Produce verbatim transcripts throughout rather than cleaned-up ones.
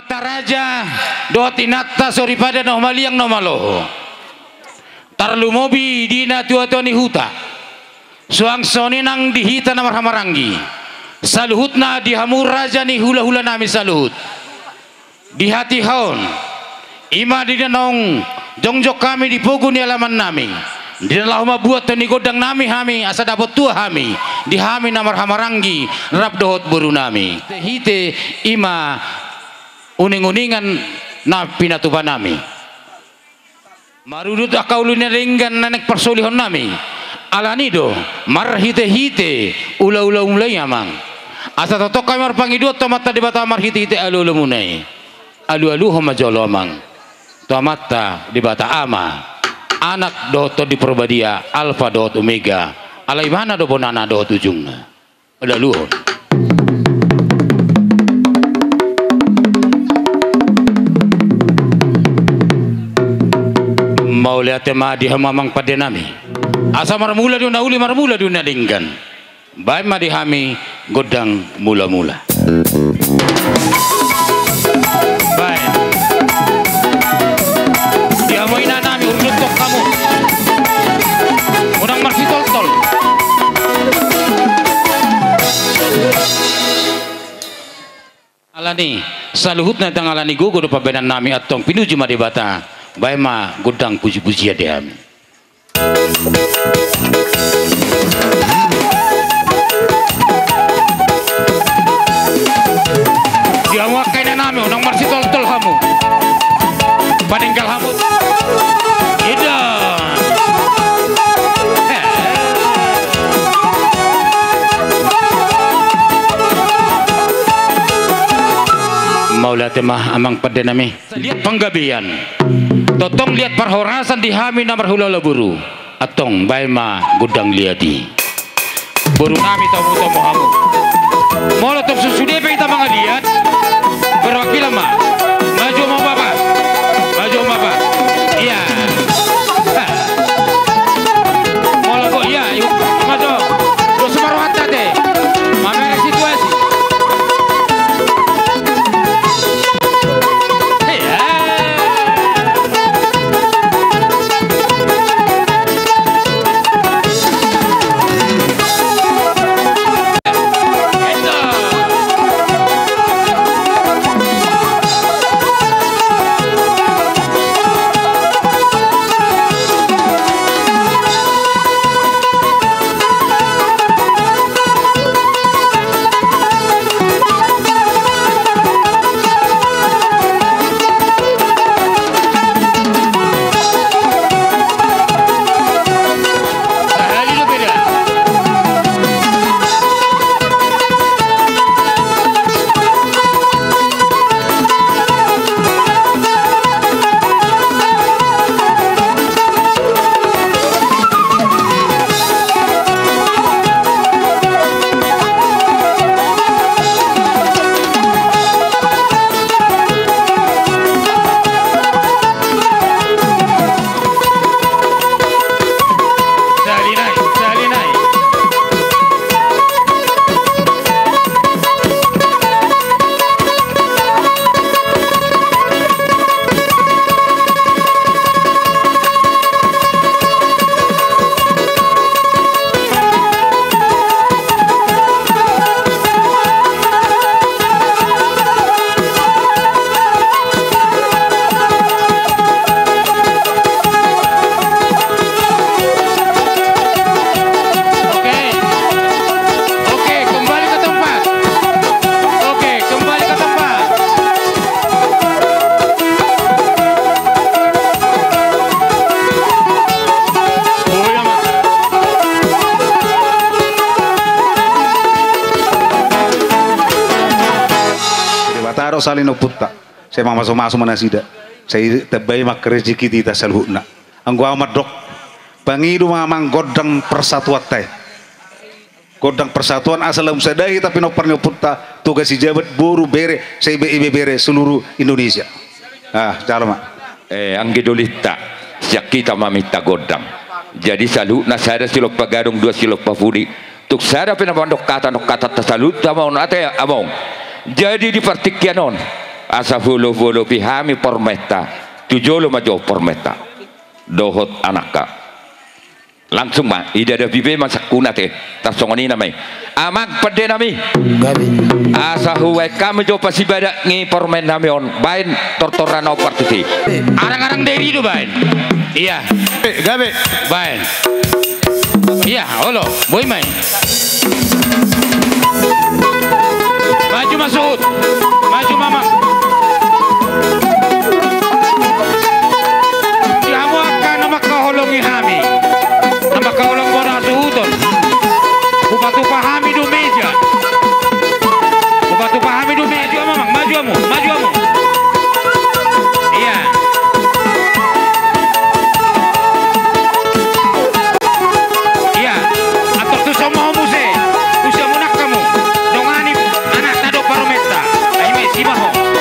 Raja dohot inanta soripada na humaliang na humaloho. Tarlumobi di natuatua ni huta. Suang songon i nang di hita na marhahamaranggi. Saluhutna di hamu raja ni hulahulanami saluhut. Di hatiha on, i ma di na naung jongjong hami di pogu ni alamannami, di na laho mambuat hon ni gondangnami hami asa dapot tua hami, di hami na marhahamaranggi rap dohot borunami. Hitehite i ma uninguningan na pinatupanami. Marudut angka ulu na denggan na naeng parsolihonnami. Alani do, marhitehite ulaula muna i amang. Asa tongtong hami marpangidoan tu Amanta Debata marhitehite alualu muna i. Alualuhon ma jolo amang. Tu Amanta Debata Ama, Anak dohot Tondi Porbadia, Alfa dohot Omega. Ala ibana do bonana dohot ujungna. Alualuhon. Mauliate ma di hamu amang pandenami. Asa marmula do na uli, marmula do na denggan. Baen ma di hami gondang mulamula. Baen. Di hamu inanami, urduthon hamu. Unang marsitoltol. Alani, saluhutna ndang alani gogo do pambaenannami, antong pinuji ma Debata. Baen ma gondang pujipujian di hami. Di hamu angka inanami, unang marsitoltol hamu. Paninggal hamu. Ida. Mauliate ma amang pandenami. Liat panggabean. Tongtong liat parhorasan di hami na marhulahula boru. Antong baen ma gondang liat i. Borunami, tomutomu hamu. Molo tong so sude pe hita mangaliat, perwakilan ma. Maju ma bapa. Maju ma bapa. Iya. Molo go iya, maju. Dos ma rohanta te. Mamereng situasi. Oke. Oke, kembali ke tempat. Oke, kembali ke tempat. Oh, iya, Mak. Debata do sahali ni ompunta. Sai mamasumasu ma nasida. Sai tambai ma rejeki di hita saluhutna. Anggo au mandok, pangido ma amang gondang persatuanta i. Gondang persatuan asa lam sada hita pinompar ni ompunta, Toga Sijabat, boru, bere, sai be-, ibebere seluruh Indonesia. Ah, jalo ma. Eh, anggi dolinta, sian hita ma minta gondang. Jadi saluhutna sada silompa gadong, dua silompa pudi. Tung sada pe na mandok hata, mandok hata ta saluhutna ma on ate among. Jadi di partingkian on. Asa huolop-olopi hami parumaenta, tu jolo ma jo parumaenta dohot anakta. Langsung ma, idadapi be ma sangkuna te, tarsongon i nama i. Amang pande nami. Gabe. Asa hubaen hami jo pasibadak ni parumaen nami on, baen tortoran na ompar tusi. Arang-arang Dairi do baen. Ia. Eh, gabe. Baen. Ia, olo, boi ma i. Maju ma suhut. Maju ma amang. Di hamu angka na mangkaholongi hami, na mangkaholongi bona hasuhuton. Hupatupa hami do meja. Hupatupa hami do meja. Maju hamu amang, maju hamu, maju hamu. Ia. Ia, antor tu son ma ho muse, tu siamun angka hamu, dongani anakta dohot parumaenta, ai ma i, si ma ho.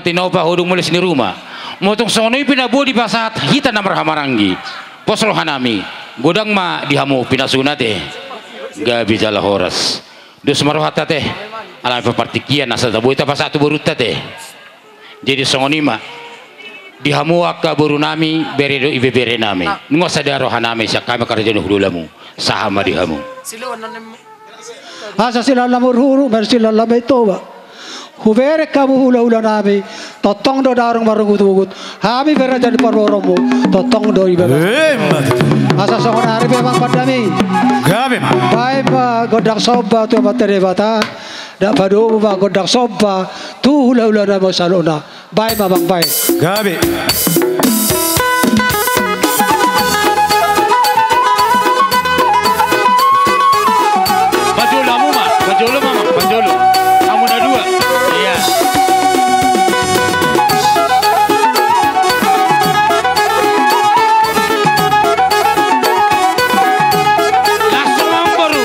Tinopa ho dung molo sian ruma. Molo tung songon i pe na boi dipasahat hita na marhahamaranggi. Pos rohanami. Godang ma di hamu pinasuna te. Gabe jala horas. Dos ma rohanta te. Alai pe partingkian asa tabo i tapasahat tu borunta te. Jadi songon i ma. Di hamu angka borunami, bere dohot ibeberenami. Nunga sada rohanami sian hami angka raja ni hulahulamu. Sahat ma di hamu. Asa silaon lam hurhuru, mari silaon lam Toba. Hubereng hamu hulahulanami, tongtong do daong marungutungut. Hami pe raja ni parboruonmu, tongtong do di bagasan. Asa songon ari pe amang pandami. Gabe ma. Baen ma gondang somba tu Amanta Debata. Ndang padomu ma gondang somba tu hulahulanami saluhutna. Baen ma amang, baen. Gabe. Parjolo hamu ma, parjolo ma, parjolo. Hamu na dua. Iya. Langsung ma amang boru.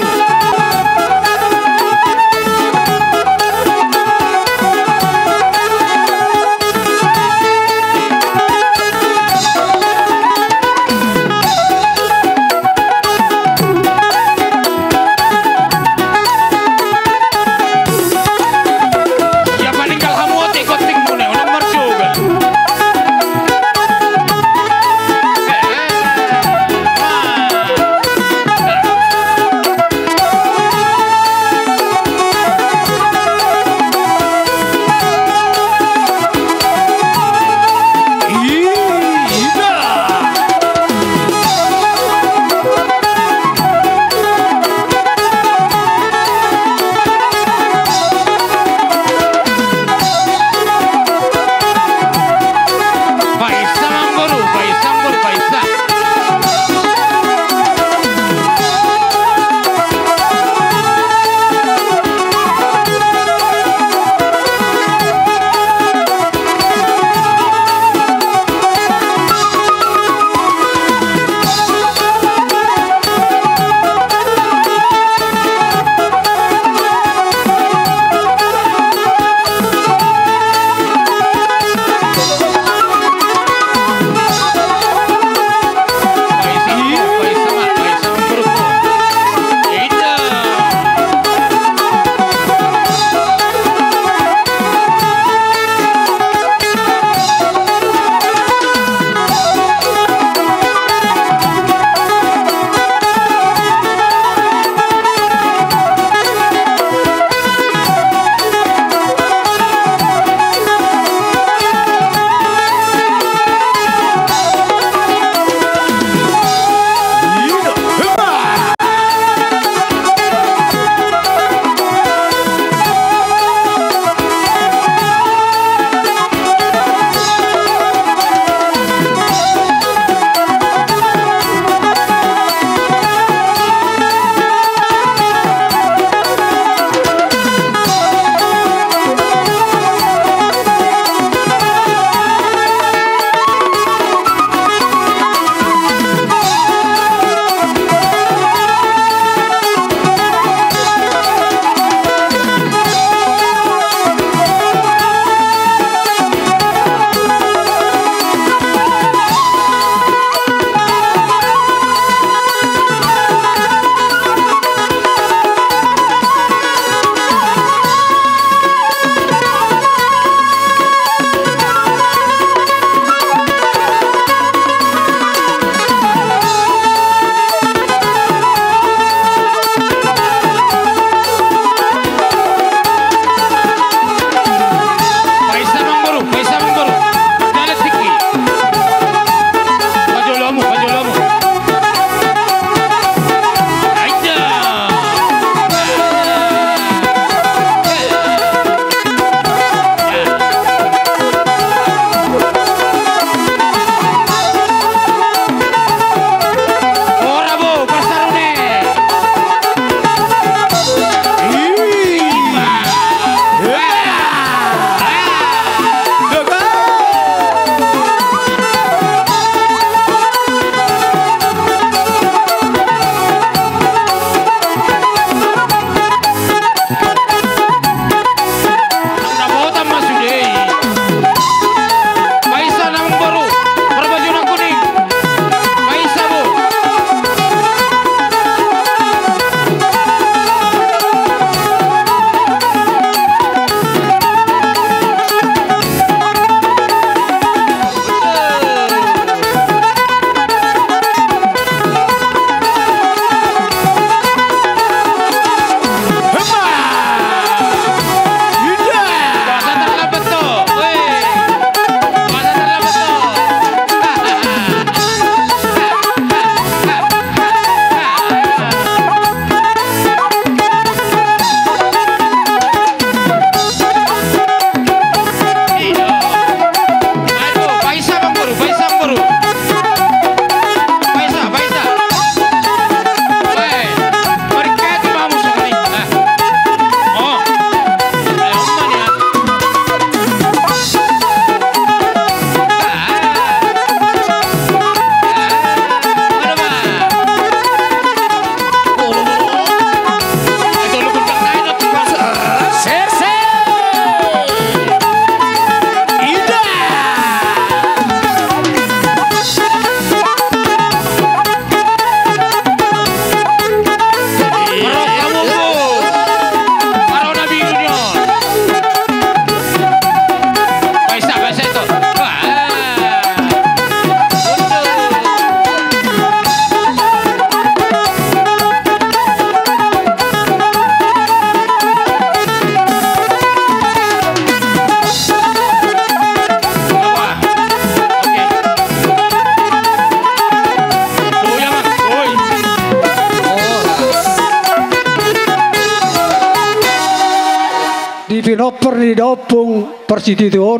Pinompar ni da ompung parsitutu on.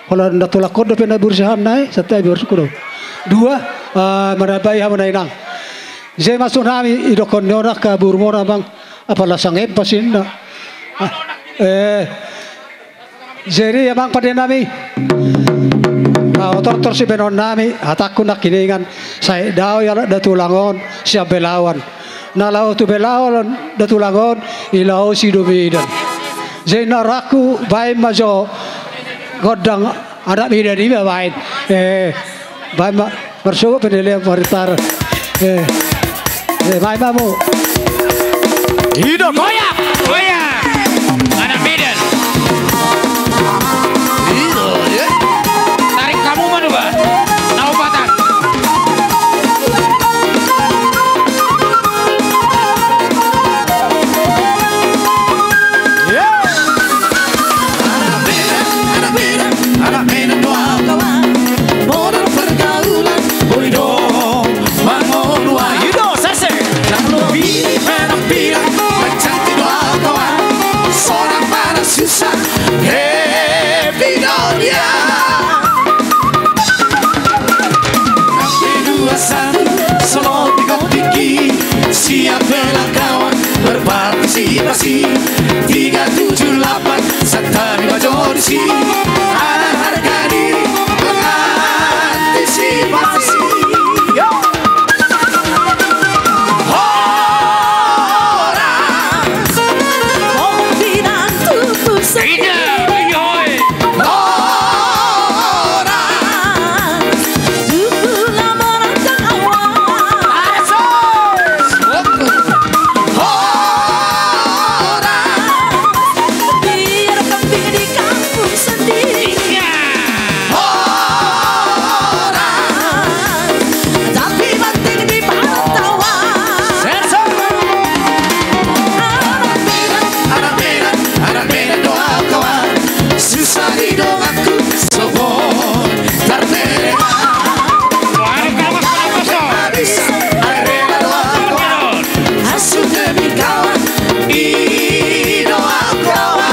Holan na tulangkon dope na bursihanna i, santabi, borsukku do. Dua, ah, manambai hamu na inang. Jadi maksudnami, idokkon ni on angka borumuna amang, apala sangem pasinna. Ah, eh, jadi amang pande nami. Nah, otortor sibahenonnami, hatangku nangkiningan, sai dao ialap da tulang on, sian Belaon. Na laho tu Belaon da tulang on, ilaosi do Medan. Jadi na rohangku baen ma jo gondang anak Medan i ma baen. Eh, baen ma marsogot pe na lean maritaran. Eh, eh, baen ma hamu. Ido goyang. Goyang. Anak Medan. Ido, ya. Tarik hamu ma do ba. Nau patah. Anak Medan, anak Medan, anak Medan do au kawan. Modal pergaulan, boi do mangolu au. Ido, sese. Jala bini penampilan, cantik do au kawan. Sonang ma na susah, happy do dia. Dua satu, Solo Tiga Tingki, siap bela kawan, berpartisipasi. Tiga tujuh delapan, santabi ma jo disi. Ada harga diri, mengantisipasi. Yo. Horas. Pongkinan tubuh sendiri. Iya, iya, oi. Horas. Tubuh lamoran dan awal. Horas. Biar kambing di kampung sendiri. Iya. Horas. Tapi penting di Parantawa. Serso. Anak Medan, anak Medan, anak Medan do au kawan. Susah di donganku, sobot tartele. Wah, ini kawan, kawan, kawan. Habis, akhirnya do au kawan. Asuh demi kawan, i do au kawan.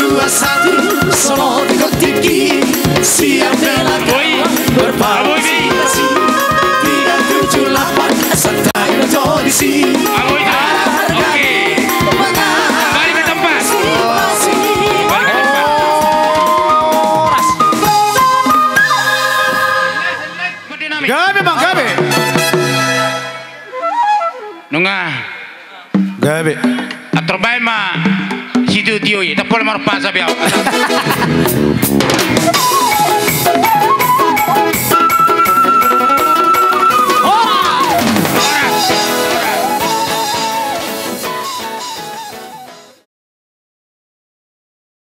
Dua satu, Solo Tiga Tingki, siap bela kawan, berpartisipasi. Tiga tujuh delapan, santabi ma jo disi. Ada harga. Oke. Kembali ke tempat. Kembali ke tempat. Gabe, Bang, gabe. Nunga. Gabe. Ator baen ma situtu i, ndang pola marpasa be au.